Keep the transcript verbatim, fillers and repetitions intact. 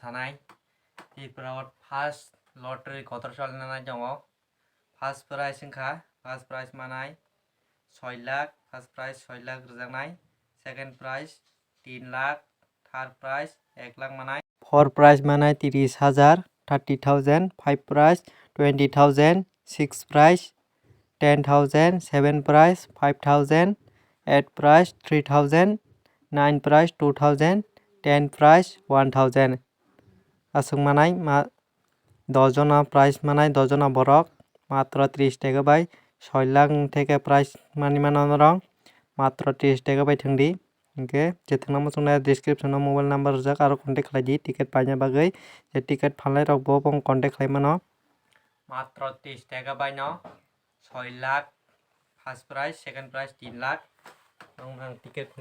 thanai. Tripura o first lottery kotor salnai tongo. First prize wngkha, first prize manai soi lakh, first prize soi lakh rwjaknai. Second prize tin lakh, third prize ek lakh manai. Fourth prize manai tris hajar, thirty thousand, fifth prize twenty thousand, sixth prize ten thousand, seventh prize five thousand, eighth prize three thousand, ninth prize two thousand, tenth prize one thousand. Aswk manai ma, dos jona prize manai, dos jona borok matro tris taka bai soi lakh theke prize manwi mano norok, matro tris taka bai thwngdi. Hinkhe je thwngna muchungnai description o mobile number rijak, aro contact khlai di ticket paina bagwi. Je ticket phalnai rok bo bo contact khlai mano. Matro tris taka bai no soi lakh first prize, second prize tin lakh. Ang, ang ticket